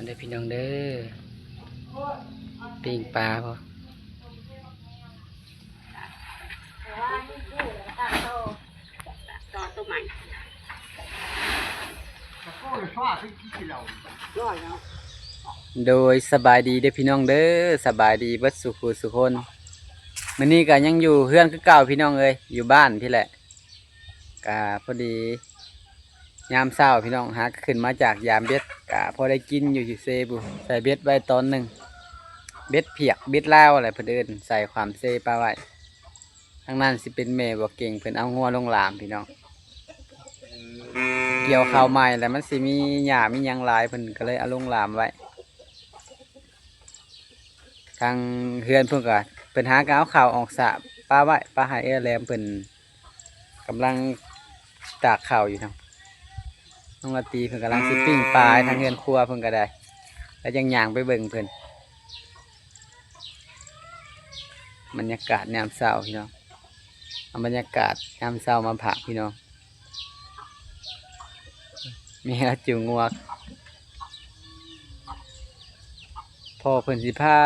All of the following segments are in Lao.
เด้อพี่น้องเด้อ ปิ้งปลาบ่ โดย สบายดีเด้อพี่น้องเด้อ สบายดีเบิดสู่ผู้สู่คน มื้อนี้ก็ยังอยู่เฮือนคือเก่าพี่น้องเอ้ย อยู่บ้านพี้แหละ ก็พอดี ยามเช้าพี่น้อง หากขึ้นมาจากยามเบ็ด ก็พอได้กินอยู่ซื่อๆ พุ้น ใส่เบ็ดไว้ตอนหนึ่ง เบ็ดเผียก เบ็ดลาวแหละเพิ่นเอิ้น ใส่ขวามเซปลาไว้ ทางนั้นสิเป็นแม่บ่าวเก่ง เพิ่นเอางัวลงหลามพี่น้อง เกี่ยวข้าวใหม่แล้วมันสิมีหญ้ามีหยังหลาย เพิ่นก็เลยเอาลงหลามไว้ ทางเฮือนเพิ่นก็ เพิ่นหาก็เอาข้าวออกสระปะไว้ ปะให้เอื้อยแหลมเพิ่น กำลังตากข้าวอยู่ทาง น้องราตรีเพิ่นกำลังสิปิ้งปลา ทางเฮือนครัวเพิ่นก็ได้ แล้วจั่งย่างไปเบิ่งเพิ่น บรรยากาศยามเช้าพี่น้อง เอาบรรยากาศยามเช้ามาฝากพี่น้อง แม่ลาวจูงงัว พ่อเพิ่นสิพา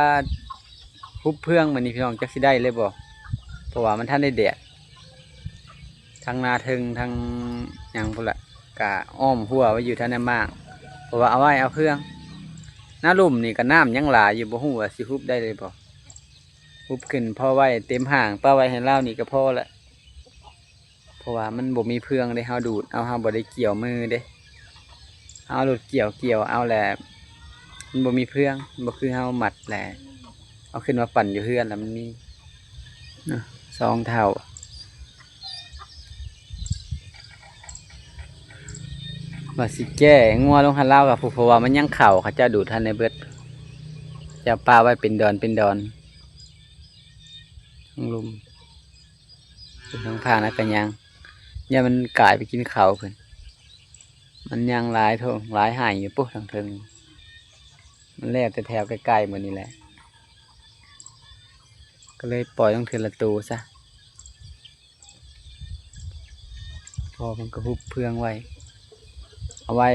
ฮุบเฟืองมื้อนี้พี่น้อง จักสิได้เลยบ่ เพราะว่ามันทันได้แดด ทั้งนาเทิงทั้งหยังพุ้นละ กะอ้อมฮั่วไว้อยู่ ทันได้มาง เพราะว่าเอาไว้เอาเฟือง นาลุ่มนี่ก็น้ำยังหลายอยู่ บ่ฮู้ว่าสิฮุบได้เลยบ่ ฮุบขึ้นพอไว้เต็มห้าง ปะไว้ให้ลาวนี่ก็พอละ เพราะว่ามันบ่มีเฟืองเด้ เฮาดูดเอา เฮาบ่ได้เกี่ยวมือเด้ เฮาเอารถเกี่ยว เกี่ยวเอาแหละ มันบ่มีเฟือง บ่คือเฮามัดแหละ เอาขึ้นมาปั่นอยู่เฮือนแล้วมันมี เนาะ สองเฒ่า ว่าสิแก้งัวลงหั้นลาวก็ เพราะว่ามันยังเข้า เขาเจ้าดูดทันได้เบิด เจ้าปะไว้เป็นดอนเป็นดอน ทั้งลุ่ม เป็นทางผ่านแล้วก็ยัง ย่านมันกลายไปกินข้าวเพิ่น มันยังหลายโถงหลายไฮ่อยู่ปุ๊ทางเทิง มันแล้วแต่แถวใกล้ๆ หมู่นี้แหละ ก็เลยปล่อยลงเทื่อละโตซะ พ่อเพิ่นก็ฮุบเฟืองไว้ เอาไว้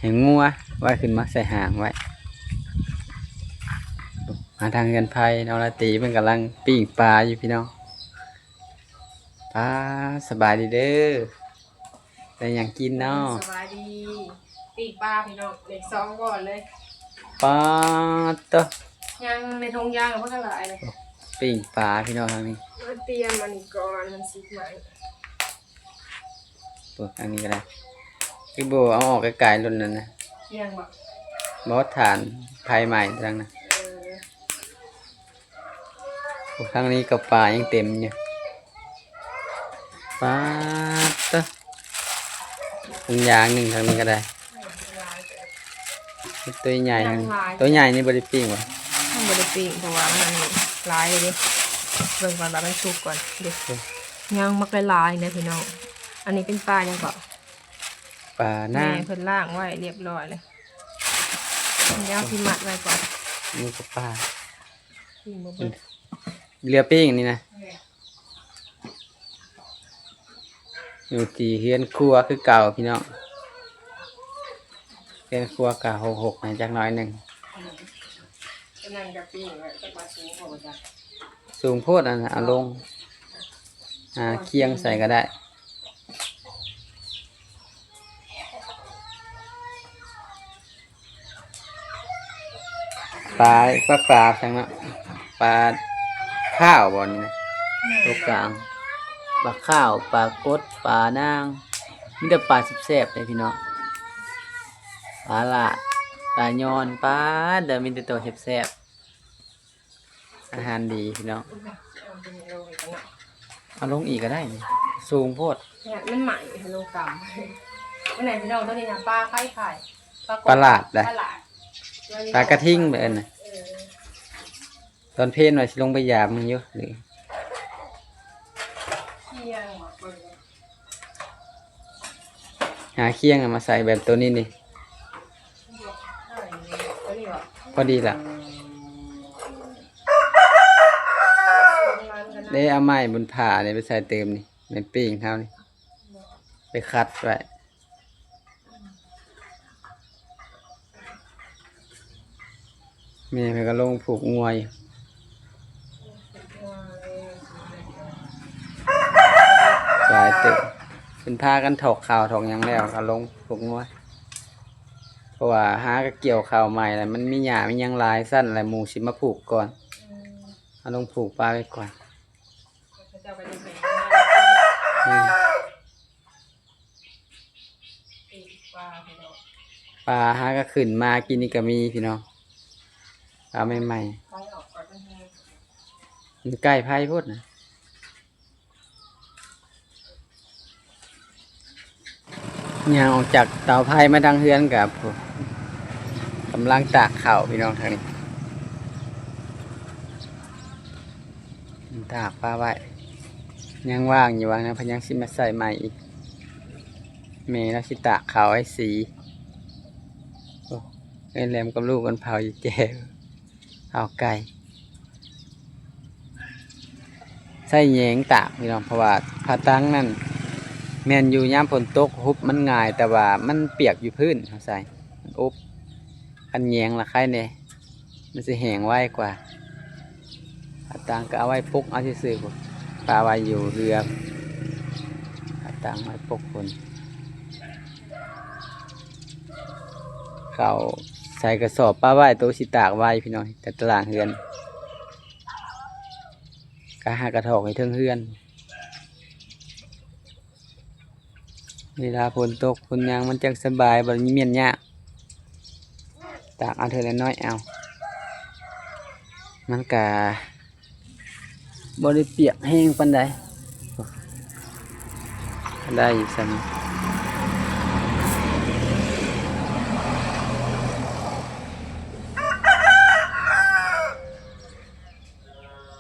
ให้งัว ไว้ขึ้นมาใส่ห้างไว้ มาทางเฮือนไผ น้องราตรีเพิ่นกำลังปิ้งปลาอยู่พี่น้อง ปลา สบายดีเด้อ ได้หยังกินเนาะ สบายดี ปิ้งปลาพี่น้อง ได้สองบ่อนเลย ปาดโตะ ยังในถุงยางบ่ทันหลายเลย ปิ้งปลาพี่น้องทางนี้ มาเตรียมอันนี้ก่อน มันสิไหม้ โอ้ ทางนี้ก็ได้ คือบ่เอาออกไกลๆ รุ่นนั้นนะ เคียงบ่ บ่ ถ่านไผไหม้ทางนั้น เออ โอ้ ทางนี้ก็ปลายังเต็มอยู่ ปาดโตะ ถุงยางหนึ่งทางนี้ก็ได้ ตัวใหญ่ ยังหลาย ตัวใหญ่นี่บ่ได้ปิ้งบ่ มันบ่ได้ปิ้ง เพราะว่ามันหลายเลยเด้ เบิ่งก่อนว่ามันสุกก่อนเด้ ยังบักหลายๆ นะพี่น้อง อันนี้เป็นปลาหยังเกาะ ปลาหน้า แม่เพิ่นล้างไว้เรียบร้อยเลย เดี๋ยวสิมัดไว้ก่อน นี่ก็ปลา ปิ้งบ่เบิด เหลือปิ้งอันนี้นะ อยู่ที่เฮือนครัวคือเก่าพี่น้อง เฮือนครัวก็หกๆ นะ จักหน่อยหนึ่ง ก็นั่งกับปิ้งไว้ จักว่าสูงพอบ่จ๊ะ สูงโพดอันน่ะ เอาลง หาเคียงใส่ก็ได้ ปลา ปลา ปลาจั่งเนาะ ปลาข้าวบ่นี่นะ ตัวกลาง ปลาข้าว ปลากด ปลานาง มีแต่ปลาแซ่บๆ เลยพี่น้อง ปลาหลาด ปลายอน ปลาเด้อ มีแต่ตัวแซ่บๆ อาหารดีพี่น้อง เอาลงอีกก็ได้นี่ สูงโพด มันไหม้ ลงต่ำ มื้อไหนพี่น้อง ตัวนี้นะ ปลาไข่ไข่ ปลา ปลาหลาดนะ ปลาหลาด ปลากระทิงแบบนั้นนะ เออ ตอนเพลนว่าสิลงไปยามมันอยู่ หรือ เคียงบ่เบิ่ง หาเคียงมาใส่แบบตัวนี้นี่ พอดีละ ได้เอาไม้บนผ่านี่ไปใส่เติมนี่ แม่นปิ้งเฮานี่ ไปคัดไว้ ແມ່ເພິ່ນກໍລົງຜູກງົວຢູ່ ຫຼາຍເຕີບ. ເພິ່ນພາກັນຖອກເຂົ້າຖອກຫຍັງແລ້ວ ກໍລົງຜູກງົວ ເພາະວ່າຫາກໍກ່ຽວເຂົ້າໃໝ່ແລ້ວ ມັນມີຫຍ້າມີຫຍັງຫຼາຍຊັ້ນແລ້ວ ໝູຊິມາຜູກກ່ອນ. ເອົາລົງຜູກປາໄວ້ກ່ອນ. ເຂົາເຈົ້າກໍຈະແບ່ງ ອືມ ປີກປາພີ່ນ້ອງ ປາຫາກໍຂຶ້ນມາ ກິນນີ້ກໍມີພີ່ນ້ອງ ປາໃໝ່ໆ ໄຟອອກກ່ອນເດີ ມັນໃກ້ໄຟໂພດນະ. ຍ່າງອອກຈາກເຕົາໄຟມາທາງເຮືອນກໍ ກຳລັງຕາກເຂົ້າພີ່ນ້ອງ ທາງນີ້ ຕາກປາໄວ້ ຍັງວ່າງຢູ່ວ່ານະ ເພິ່ນຍັງຊິມາໃສ່ໃໝ່ອີກ. ແມ່ລາວຊິຕາກເຂົ້າໃຫ້ສີ. ໂອ້ ເອື້ອຍແຫຼມກັບລູກເພິ່ນເຜົາຢູ່ແຈ ເຜົາໄກ່ ໃຊ້ແຍງຕາກພີ່ນ້ອງ ເພາະວ່າຜ້າຕັງນັ້ນ ແມ່ນຢູ່ຍາມຝົນຕົກຫຸບມັນງ່າຍ ແຕ່ວ່າມັນປຽກຢູ່ພື້ນ ເຮົາໃສ່ ມັນອົບ. ຄັນແຍງລະໄຄແດ່ ມັນຊິແຫ້ງໄວກວ່າ. ຜ້າຕາງກໍເອົາໄວ້ປົກເອົາຊື່ໆ ປະໄວ້ຢູ່ເຮືອນ ຜ້າຕາງໄວ້ປົກຝົນ. ເຂົ້າໃສ່ກະສອບປະໄວ້ ໂຕຊິຕາກໄວ້ພີ່ນ້ອງ ແຕ່ຕາລ່າງເຮືອນ ກະຫາກະຖອກໃຫ້ເທິງເຮືອນ. ເວລາຝົນຕົກຝົນຫຍັງມັນຈັ່ງສະບາຍ ບໍ່ມີແມ່ນຍາກ ຕາກເອົາເທື່ອລະໜ້ອຍເອົາ ມັນກະບໍ່ໄດ້ປຽກແຮງປານໃດ ໄດ້ຢູ່ສ່ຳ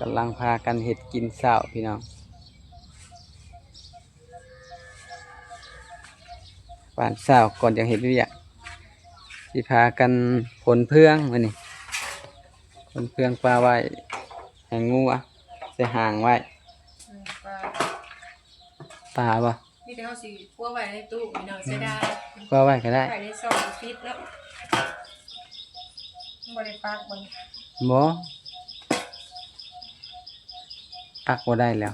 ກຳລັງພາກັນເຮັດກິນເຊົ້າພີ່ນ້ອງ. ຕອນເຊົ້າກ່ອນຈະເຮັດວຽກ ຊິພາກັນຂົນເຟືອງມື້ນີ້ ຂົນເຟືອງປາໄວ້ໃຫ້ງົວ ໃສ່ຮ່າງໄວ້ ອືມ ປາ ປາບໍ່ ມີແຕ່ເຮົາຊິຄົວໄວ້ໃນຕູ້ພີ່ນ້ອງ ເສຍດາຍ ຄົວໄວ້ກໍໄດ້ ໄວ້ໃນຊ່ອງປິດເນາະ ບໍ່ໄດ້ປັກບໍ່ ບໍ່ ປັກບໍ່ໄດ້ແລ້ວ.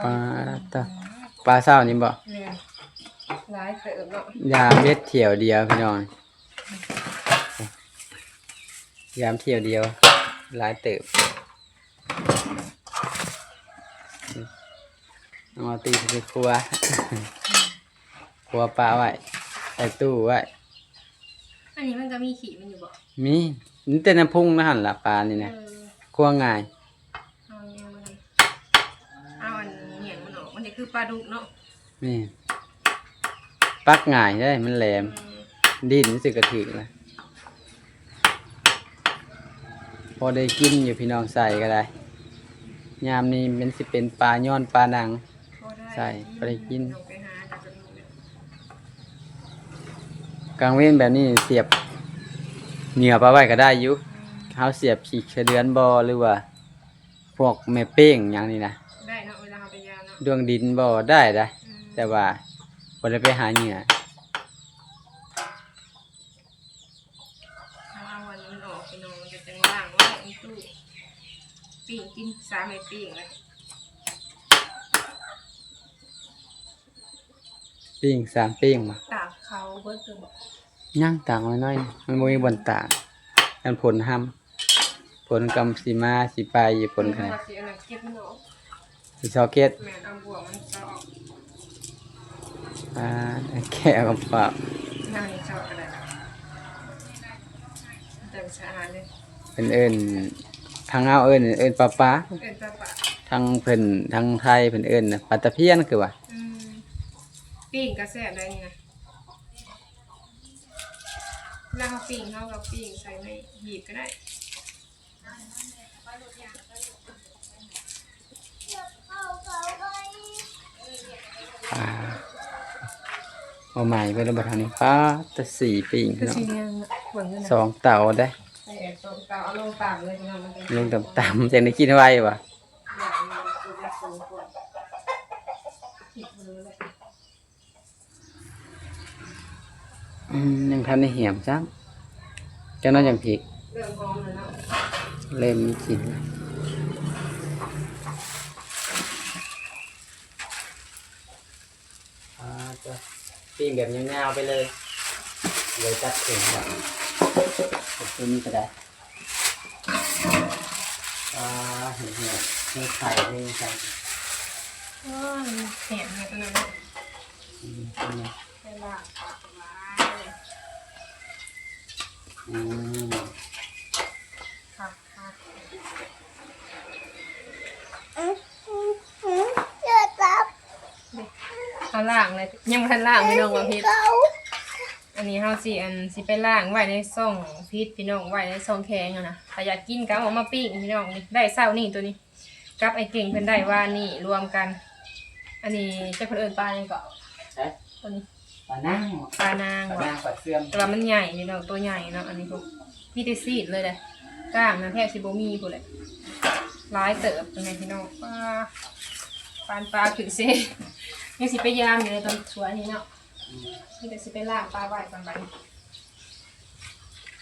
ປາ ຕະ ປາເຊົ້ານີ້ບໍ່ ແມ່ນ ຫຼາຍເຕີບເນາະ ຢາມເຮັດຖ້ຽວດຽວພີ່ນ້ອງ ຢາມຖ້ຽວດຽວຫຼາຍເຕີບ ເອົາມາຕີໃສ່ຄົວ ຄົວປາໄວ້ ໃສ່ຕູ້ໄວ້ ອັນນີ້ມັນກໍມີຂີ້ມັນຢູ່ບໍ່ ມີ ມີແຕ່ນ້ຳພຸງນະຫັ້ນລະ ປານີ້ນະ ເອີ ຄົວງ່າຍ ເອົາຫຍັງມາ ເອົາອັນຫຍັງມັນອອກ ມັນຈະຄືປາດຸກເນາະ ແມ່ນ ປັກງ່າຍເດ້ ມັນແຫຼມ ອືມ ດິ້ນຊື່ກໍຖືກລະ ພໍໄດ້ກິນຢູ່ພີ່ນ້ອງ ໃສ່ກໍໄດ້ ຍາມນີ້ມັນຊິເປັນປາຍ້ອນປາໜັງ ໃສ່ ພໍໄດ້ກິນ ກາງເວັນແບບນີ້ສຽບເຫຍື່ອປາໄວ້ກໍໄດ້ຢູ່ ອືມ ເຮົາສຽບຂີ້ໄສ້ເດືອນບໍ່ ຫຼືວ່າພວກແມ່ເປ້ງຫຍັງນີ້ນະ ໄດ້ເນາະ ເວລາເຮົາໄປຢາມເນາະ ດວງດິນບໍ່ ໄດ້ໄດ໋ ອືມ ແຕ່ວ່າບໍ່ໄດ້ໄປຫາເຫຍື່ອ. ເຮົາເອົາອັນນີ້ມັນອອກພີ່ນ້ອງ ມັນກໍຈັ່ງລ້າງໄວ້ໃນຕູ້ ປີ້ງກິນ ສາມໄມ້ປີ້ງລະ ປີ້ງ ສາມປີ້ງບໍ່ ຕາກເຂົ້າເບິດເລີຍບໍ່ ຍັງຕາກໜ້ອຍໆ ມັນບໍ່ມີບ່ອນຕາກ ຢ້ານຝົນຮຳ ຝົນກໍຊິມາຊິໄປຢູ່ ຝົນກໍ ຊິເອົາອັນເກັບມັນອອກ ຊິຊອກເກັດ ແມ່ນ ເອົາບ່ວງມັນຊອກ ອ່າ ແກະອອກ ແນວນີ້ຊອກກໍໄດ້ ຈັ່ງສະອາດເລີຍ ເພິ່ນເອີ້ນ ທາງເຮົາເອີ້ນ ເອີ້ນປາປາ ເອີ້ນປາປາ ທາງເພິ່ນ ທາງໄທເພິ່ນເອີ້ນປາຕະພຽນຄືວ່າ ອືມ ປີ້ງກໍແຊບໄດ໋ນີ້ນະ ເວລາເຮົາປີ້ງ ເຮົາກໍປີ້ງໃສ່ໄມ້ຮີບກໍໄດ້. ອ່າ ເອົາໃໝ່ເບິ່ງແລ້ວບັດເຮົານີ້ ປາດ ແຕ່ສີ່ປີ້ງ ຄື ເນາະ ຊິແນວເບິ່ງຢູ່ນະ ສອງເຕົາເດ້ ເອີ ສອງເຕົາ ເອົາລົງຕາມເລີຍພີ່ນ້ອງ ລົງຕາມໆ ຈັ່ງໄດ້ກິນໄວຫວາ ຢ່າງນີ້ ສູງກວ່າ ຜິດເລີຍ. ອືມ ຍັງທັນໄດ້ຫຽມຊ້ຳ ຈັກໜ້ອຍຈັ່ງພິກ ເລີ່ມຫອມແລ້ວເນາະ ເລີ່ມມີກິ່ນແລ້ວ. ອ່າ ຈະປີ້ງແບບຍາວໆໄປເລີຍ ເລີຍຕັດເປັນແບບ ຕົວນີ້ກໍໄດ້. ອ່າ ເຫັນ ເຫັນ ເຫັນໄຂ່ ເຫັນໄຂ່ ໂອ້ຍ ແຫບເນາະ ຕົວນັ້ນເນາະ ອືມ ເວລາ ອືມ ຄັກໆ ເຮົາລ້າງແລ້ວ ຍັງບໍ່ທັນລ້າງ ພີ່ນ້ອງ ວ່າຜິດ. ອັນນີ້ເຮົາຊິ ອັນ ຊິໄປລ້າງໄວ້ໃນຊ່ອງຟຣີດ ພີ່ນ້ອງ ໄວ້ໃນຊ່ອງແຂງຫັ້ນນະ ຖ້າຢາກກິນກໍເອົາອອກມາປີ້ງ ພີ່ນ້ອງ. ນີ້ໄດ້ເຊົ້ານີ້ ຕົວນີ້ ກັບອ້າຍເກັ່ງເພິ່ນໄດ້ວານນີ້ ລວມກັນ. ອັນນີ້ຈັກເພິ່ນເອີ້ນປາຫຍັງເກາະ? ຮະ? ຕົວນີ້ ປານາງ ປານາງ ປານາງ ປາເຊື່ອມ ແຕ່ວ່າມັນໃຫຍ່ ພີ່ນ້ອງ ຕົວໃຫຍ່ເນາະ. ອັນນີ້ພຸ້ນ ມີແຕ່ຊີ້ນເລີຍເດ້ ກ້າງນະແທບຊິບໍ່ມີພຸ້ນແຫຼະ ຫຼາຍເຕີບ ເຫັນໄໝ ພີ່ນ້ອງ. ປາ ປານປາຂຶ້ນເຊ ຍັງຊິໄປຢາມຢູ່ໃນຕອນສວນນີ້ເນາະ. ອືມ ມີແຕ່ຊິໄປລ້າງປາໄວ້ກ່ອນບັດນີ້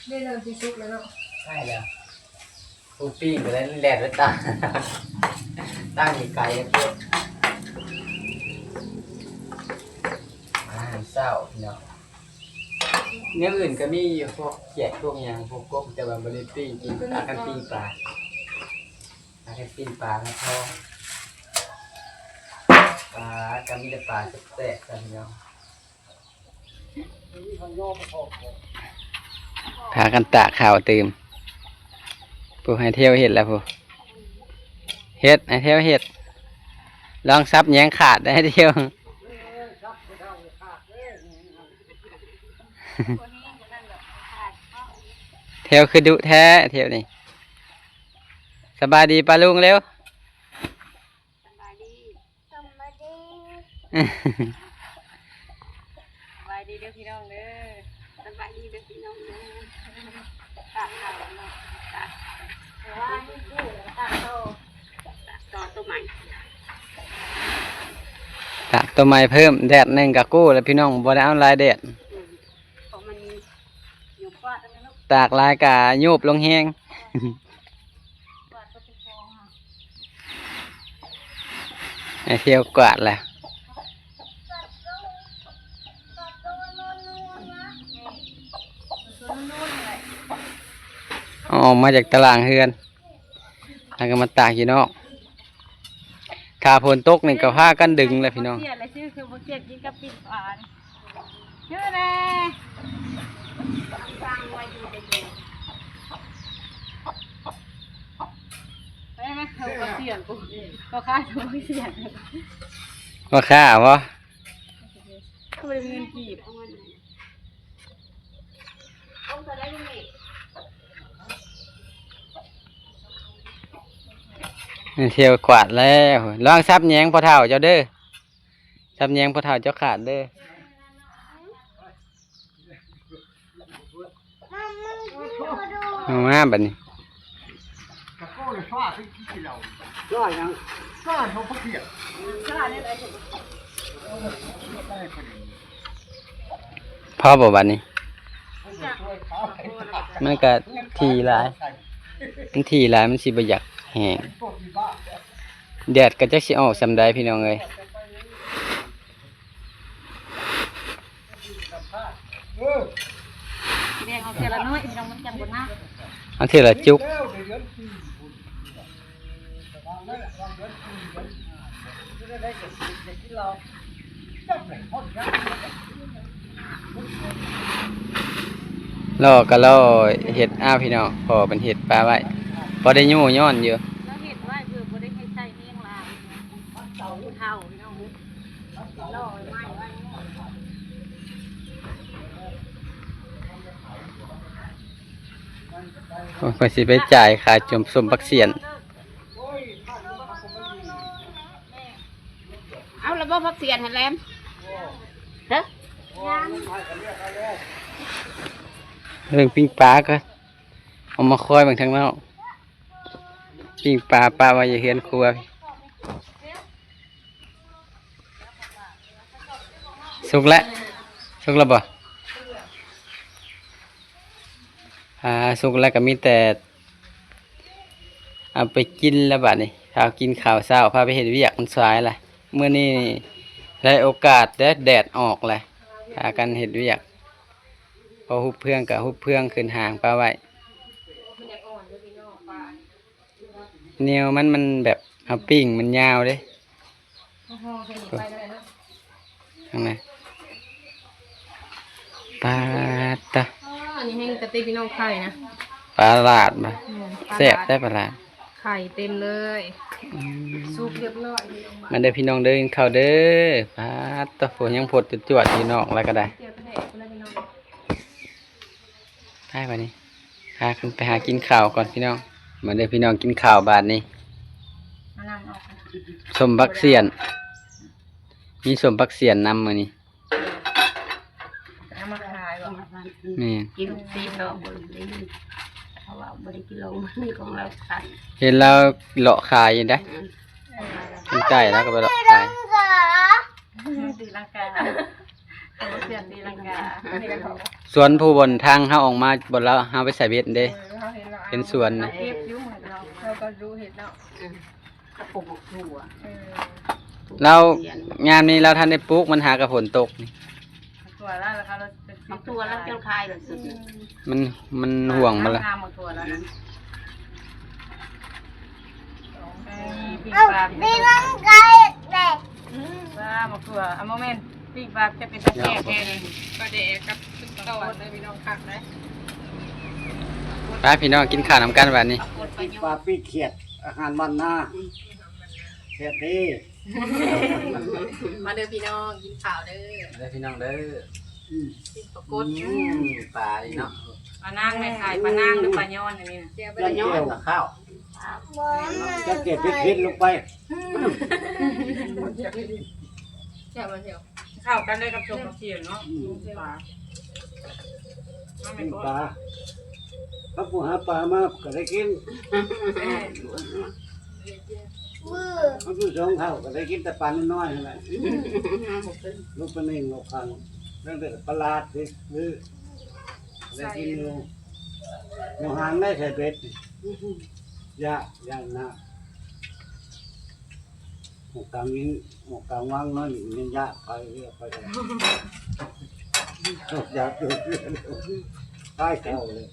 ໄດ້ເລີ່ມຊິສຸກແລ້ວເນາະ. ໃກ້ແລ້ວ ຜູ້ປີ້ງກໍໄດ້ແລ່ນໄປຕາ ຕັ້ງຢູ່ໄກແລ້ວພຸ້ນ. ອາຫານເຊົ້າພີ່ນ້ອງ ແນວອື່ນກໍມີຢູ່ ພວກຂຽດ ພວກຫຍັງ ພວກກົບ ແຕ່ວ່າບໍ່ໄດ້ປີ້ງກິນ ພາກັນປີ້ງປາ ພາກັນປີ້ງປາມາພໍ ປາກໍມີແຕ່ປາແຊບໆ ຊັ້ນເນາະ. ພາກັນຕາກເຂົ້າຕື່ມ ຜູ້ໃຫ້ເທວເຮັດແລ້ວຜູ້ ເຮັດ ໃຫ້ເທວເຮັດ ລອງສັບແຍງຂາດໄດ້ເທວ ເທວຄືດຸແທ້ເທວນີ້. ສະບາຍດີປ້າລຸງເລັວ. ສະບາຍດີ ສະບາຍດີ ສະບາຍດີເດີພີ່ນ້ອງເດີ ສະບາຍດີເດີພີ່ນ້ອງເດີ. ຕາກເຂົ້າເນາະ ຕາກເຂົ້າ ແຕ່ວ່ານີ້ກູ້ແລ້ວກໍຕາກຕໍ່ ຕາກຕໍ່ໂຕໃໝ່ ຕາກໂຕໃໝ່ເພີ່ມ ແດດໜຶ່ງກໍກູ້ແລ້ວພີ່ນ້ອງ ບໍ່ໄດ້ເອົາຫຼາຍແດດ. ອືມ ເພາະມັນ ຕາກຫຼາຍກະໂຍບລົງແຮງ ໃຫ້ເທວກວາດແຫຼະ ເອົາອອກມາຈາກຕາລ່າງເຮືອນ ແລ້ວກໍມາຕາກຢູ່ນອກ. ຖ້າຝົນຕົກນີ້ກໍພາກັນດຶງແຫຼະພີ່ນ້ອງ. ເສຍແລ້ວຊື່ຄືບໍ່ເກັບກິນກັບປີ້ງປານີ້ ຊື່ແນ່ ຕັ້ງໄວ້ຢູ່ແຕ່ຢູ່ ໄປມາເຂົາກໍສຽງກູ ພໍ່ຄ້າເຂົາກໍສຽງ ພໍ່ຄ້າບໍ? ບໍ່ໄດ້ເງິນກີບ. ແມ່ນເຊວກວາດແລ້ວ ລະວັງສັບແຍງພໍ່ເຖົ້າເຈົ້າເດີ ສັບແຍງພໍ່ເຖົ້າເຈົ້າຂາດເດີ. ເອົາມາບັດນີ້ ພໍບໍ່ບັດນີ້? ມັນກະຖີ່ຫຼາຍ ມັນຖີ່ຫຼາຍ ມັນຊິບໍ່ຢາກແຫ້ງ ແດດກະຈັກຊິອອກສ່ຳໃດພີ່ນ້ອງເອີຍ. ແບ່ງເອົາເທື່ອລະໜ້ອຍ ພີ່ນ້ອງ ມັນຈັ່ງບໍ່ໜັກ ເອົາເທື່ອລະຈຸກ. ລໍກໍລໍເຮັດ ອ້າວ ພີ່ນ້ອງ ພໍ່ເພິ່ນເຮັດປາໄວ້ ພໍໄດ້ຍູ້ຍ້ອນຢູ່ ລາວເຮັດໄວ້ເພື່ອບໍ່ໄດ້ໃຫ້ໃຊ້ແຮງຫຼາຍ ເຖົ້າ ພີ່ນ້ອງ. ໂອ້ຍ ຂ້ອຍຊິໄປຈ່າຍຄ່າຈົມສົ້ມບັກສຽນ. ເອົາລະບໍ່ ຜັກສຽນຫັ້ນແຫຼມ ຮະ? ເບິ່ງປີ້ງປາກໍເອົາມາຄອຍເບິ່ງທາງນອກ. ປີ້ງປາປະໄວ້ຢູ່ເຮືອນຄົວ. ສຸກແລ້ວ ສຸກແລ້ວບໍ່? ອ່າ ສຸກແລ້ວກໍມີແຕ່ເອົາໄປກິນແລ້ວບາດນີ້. ພາກິນເຂົ້າເຊົ້າ ພາໄປເຮັດວຽກ ມັນສາຍລະ. ມື້ນີ້ໄດ້ໂອກາດເດ້ ແດດອອກແລ້ວ ພາກັນເຮັດວຽກ. ພໍຮຸບເຟືອງກໍຮຸບເຟືອງຂຶ້ນຫາງປາໄວ້. ແນວມັນ ມັນແບບເຮົາປີ້ງມັນຍາວເດ້. ເອົາຫ່ອໃສ່ນີ້ໄປກໍໄດ້ເນາະ ທາງໃນ. ປາດຕະ ອໍ ອັນນີ້ແຮງກະຕິພີ່ນ້ອງ ໄຂ່ນະ ປາຫຼາດມາ. ແມ່ນ ແຊບແທ້ປາຫຼາດ ໄຂ່ເຕັມເລີຍ. ອືມ ສຸກຮຽບຮ້ອຍພີ່ນ້ອງ. ມາເດີພີ່ນ້ອງເດີ ກິນເຂົ້າເດີ. ປາດຕະ ໂອ້ ຍັງພົດຈວດໆຢູ່ນອກແລ້ວກໍໄດ້. ໄປບາດນີ້ ພາກັນໄປຫາກິນເຂົ້າກ່ອນພີ່ນ້ອງ. ມາເດີພີ່ນ້ອງ ກິນເຂົ້າບາດນີ້. ມານຳເອົາ ສົ້ມບັກສຽນ ມີສົ້ມບັກສຽນນຳມື້ນີ້. ເອົາມາຂາຍບໍ່? ແມ່ນ ກິນຊີດອກ ເຂົາວ່າບໍ່ໄດ້ກິນລອງ ຂອງລາວຂາຍ ເຫັນລາວເລາະຂາຍຢູ່ເດ້. ອືມ ມັນໃກ້ ລາວກໍໄປເລາະຂາຍ. ຕີລັງກາ ເອົາເສື້ອຕີລັງກາ. ສວນຜູ້ບ່ອນທາງເຮົາອອກມາ ບ່ອນລາວເຮົາໄປໃສ່ເບັດເດ້. ເອີ ເຮົາເຫັນລາວ ເປັນສວນນະ ເກັບຢູ່ມື້ເຮົາ ເຮົາກໍຮູ້ເຫັນເນາະ. ອືມ ກະປູກໝາກຖົ່ວ. ເອີ ລາວຍາມນີ້ລາວທັນໄດ້ປູກ ມັນຫາກະຝົນຕົກນີ້. ຖົ່ວລາວ ລາວເອົາຖົ່ວລາວຈົນຂາຍເບິດສຸດ. ອືມ ມັນ ມັນຫ່ວງໝົດລະ ງາມໝາກຖົ່ວລາວນະ. ອືມ ເອີ ປີ້ງປາ ປີລັງກາແດ່. ອືມ ປາໝາກຖົ່ວ ອາ ບໍ່ແມ່ນ ປີ້ງປາຈະເປັນຕາແຊບແທ້ນີ້. ປາແດກກັບຊຸມປາແດກເດີພີ່ນ້ອງ ຄັກເດ້. ໄປພີ່ນ້ອງ ກິນເຂົ້ານຳກັນບາດນີ້. ປາປີ້ງຂຽດ ອາຫານບ້ານນາ ແຊບເດ້. ມາເດີພີ່ນ້ອງ ກິນເຂົ້າເດີ ມາເດີພີ່ນ້ອງເດີ. ອືມ ປີ້ງປາກົດ ອືມ ປານີ້ເນາະ ປານາງແມ່ຂາຍ ປານາງຫຼືປາຍອນອັນນີ້ນະ? ປາຍອນ ປາຂາວ ຈັກແກ່ເຜັດໆລົງໄປ. ແຊບບໍ່ແຊບ? ເຂົ້າກັນເລີຍກັບສົ້ມບັກເຂືອເນາະ. ອືມ ປາ ປາ ຖ້າຜູ້ຫາປາມາກໍໄດ້ກິນ. ເຮົາຢູ່ສອງເຖົ້າກໍໄດ້ກິນແຕ່ປານ້ອຍໆຫັ້ນແຫຼະ. ລູກປານິນ ລູກຄັງ ເລື່ອງແຕ່ປາຫຼາດເດ້ ໄດ້ກິນຢູ່. ໝູຫາງໄດ້ໃສ່ເບັດນີ້ ຢ້ານ ຢ້ານນະ. ໝູກາງຍິງ ໝູກາງວັງເນາະ ນີ້ມັນຍາກໄປເລື້ອຍໄປ. ຢາກເກີດເລື່ອງ ຕາຍເກົ່າເລີຍ.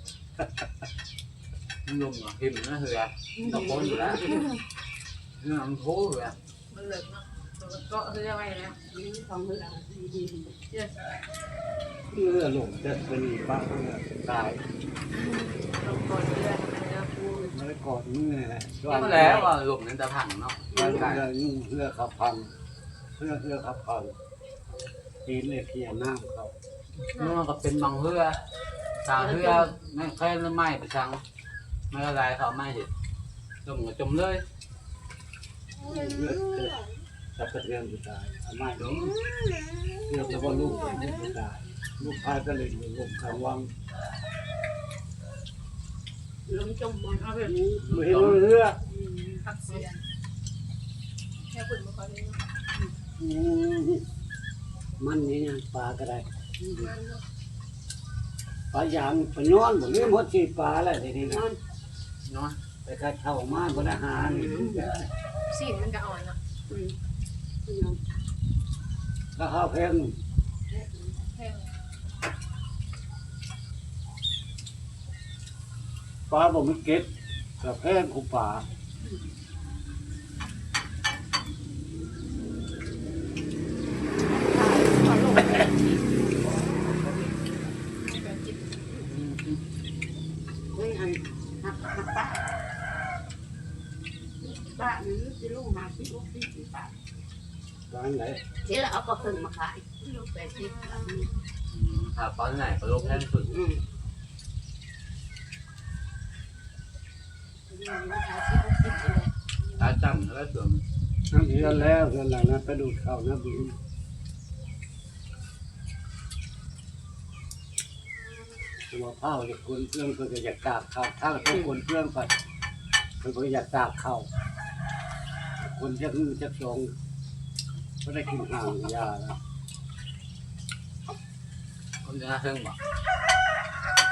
ມັນລົມເນາະ ເຫັນນະເຮືອ ຕະໂກນຢູ່ແລ້ວ ເຮືອມັນໂທເຮືອ ມັນເລິກເນາະ ເກາະເຮືອໄວ້ແລ້ວ ມີສອງເຮືອ. ເຮືອລົມແຕ່ຕົວນີ້ປະເຮືອຕາຍ ລົມກອດເຮືອ ເຮືອປູ ມັນໄດ້ກອດມືແຫຼະ. ວ່າແລ້ວວ່າລົມນັ້ນຈະພັງເນາະ ເຮືອ ເຮືອ ເຮືອຂັບພັງ ເຮືອ ເຮືອຂັບພັງ ຕີນເອເຊຍນ້ຳເຂົ້າ. ມັນກໍເປັນບາງເຮືອ ສາເຮືອ ແມ່ນແຄນໄມ້ໄປຊັງ ມັນກໍໄຫຼເຂົ້າໄມ້ເຮັດ ຈົມກໍຈົມເລີຍ. ເຮືອ ເຮືອສັບກະເທືອນຊິຕາຍ ເອົາໄມ້ລົງ ເກືອບຈະບໍ່ລູກຊິຕາຍ. ລູກພາຍໄປເລີຍ ລົມຂ້າງວັງ ລົມຈົມບໍ່ ບໍ່ເຫັນເຮືອ. ອືມ ຜັກເສຍ ແຖວພຸ້ນບໍ່ຄ່ອຍມີເນາະ. ອືມ ມັນນີ້ຫຍັງ ປາກໍໄດ້ ມັນເນາະ ປາຢາງ ປາຍອນບໍ່ມີໝົດ ຊິປາແລ້ວດຽວນີ້ນະ ຍອນ ຍອນ ແຕ່ກະເຖົ້າມາບໍ່ໄດ້ຫານີ້. ອືມ ຊີ້ນມັນກໍອ່ອນເນາະ. ອືມ ລາຄາແພງ ແພງ. ປາບໍ່ມີເກັບ ກະແພງກວ່າປາ. ເຮີຍ ອັນ ຮັກ ຮັກປາ ປານີ້ຊິໂລຫ້າສິບ ຫົກສິບ ປາ. ປານໃດ? ທີ່ລາວເອົາປາເພິ່ງມາຂາຍ ໂລແປດສິບ. ອືມ ຖ້າປາໃຫຍ່ກໍໂລແພງຂຶ້ນ. ອືມ ຕາຈັ່ງແລ້ວ ເຮືອນແລ້ວ ເຮືອນຫຼັງນັ້ນໄປດູດເຂົ້ານະ ຕົວະພ້າວຈະຄົນເຄື່ອງ ເພິ່ນກໍຢາກຕາກເຂົ້າ ຖ້າຄົນເຄື່ອງໄປ ເພິ່ນບໍ່ຢາກຕາກເຂົ້າ. ຄົນຈັກໜຶ່ງຈັກສອງ ບໍ່ໄດ້ກິນຫາງຢານະ. ຄົນຈະໜ້າເທິງບໍ່?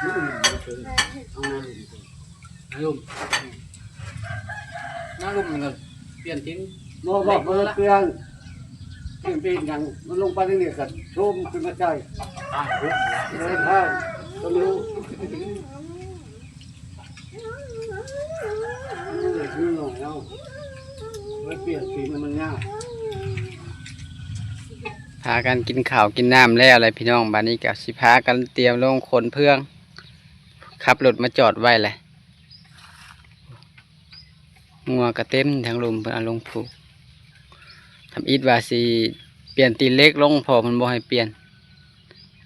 ອາລົມ ອາລົມນີ້ກໍປ່ຽນທີມ ບໍ່ ບໍ່ ບໍ່ໄດ້ປ່ຽນ ປ່ຽນເປັນຫຍັງ ມັນລົງໄປນີ້ກໍໂຊມຂຶ້ນມາໃສ່ ຕາຍໂພດ ເດີນທາງກໍຮູ້ ມັນເລີຍຄືນ້ອຍເຮົາ ໄປປ່ຽນສີມັນ ມັນຍາກ. ພາກັນກິນເຂົ້າກິນນ້ຳແລ້ວແຫຼະພີ່ນ້ອງ ບາດນີ້ກໍຊິພາກັນຕຽມລົງຂົນເພື່ອງ ຂັບລົດມາຈອດໄວ້ແຫຼະ. ງົວກະເຕັມທາງລຸ່ມ ເພິ່ນເອົາລົງຜູກ. ທຳອິດວ່າຊິປ່ຽນຕີນເຫຼັກລົງ ພໍ່ເພິ່ນບໍ່ໃຫ້ປ່ຽນ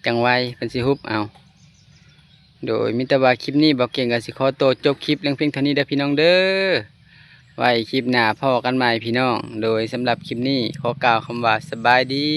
ຈັ່ງໄວເພິ່ນຊິຮຸບເອົາ. ໂດຍ ມີແຕ່ວ່າຄລິບນີ້ ບ່າວເກັ່ງກໍຊິຂໍໂຕຈົບຄລິບລຽງພຽງເທົ່ານີ້ເດີພີ່ນ້ອງເດີ. ໄວ້ຄລິບໜ້າພໍ້ກັນໃໝ່ພີ່ນ້ອງ. ໂດຍ ສຳລັບຄລິບນີ້ ຂໍກ່າວຄຳວ່າສະບາຍດີ.